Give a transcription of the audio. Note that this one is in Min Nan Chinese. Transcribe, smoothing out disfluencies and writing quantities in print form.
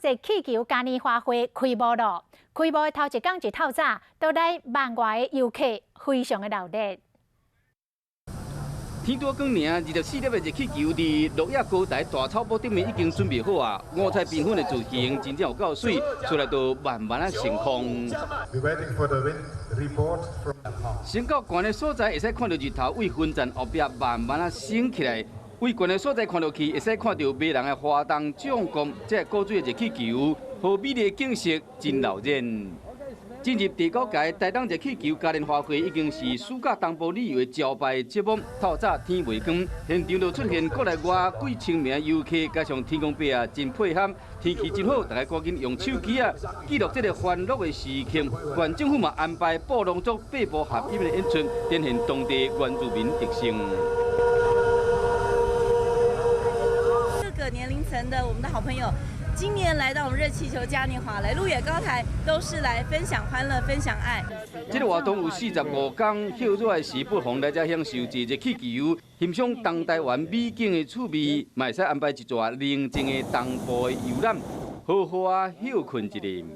熱氣球嘉年華會開幕囉，開幕的頭一工一透早，都來萬外的遊客非常的熱鬧。天拄光爾，24粒的熱氣球佇鹿野高台大草埔頂面已經準備好啊，五彩繽紛的造型真正有夠媠，出來都慢慢仔升空。升到懸的所在，會使看著日頭對雲層後壁慢慢仔升起來。對懸的所在看落去，會使看著迷人的花東縱谷，這個古錐的熱氣球，好美麗的景色，真鬧熱。進入第九屆台東熱氣球嘉年華會，已經是暑假東部旅遊的招牌節目。透早天未光，現場就出現國內外幾千名遊客，加上天公伯啊真配合，天氣真好，大家趕緊用手機啊記錄這個歡樂的時刻。縣政府嘛安排布農族八部合一的演出，展現當地原住民特色。各個年齡層的我們的好朋友，今年來到我們熱氣球嘉年華，來鹿野高台，都是來分享歡樂、分享愛。這個活動有45天，歇熱的時不妨來這享受坐熱氣球，欣賞東台灣美景的趣味，嘛會使安排一逝寧靜的東部的遊覽，好好仔歇睏一下。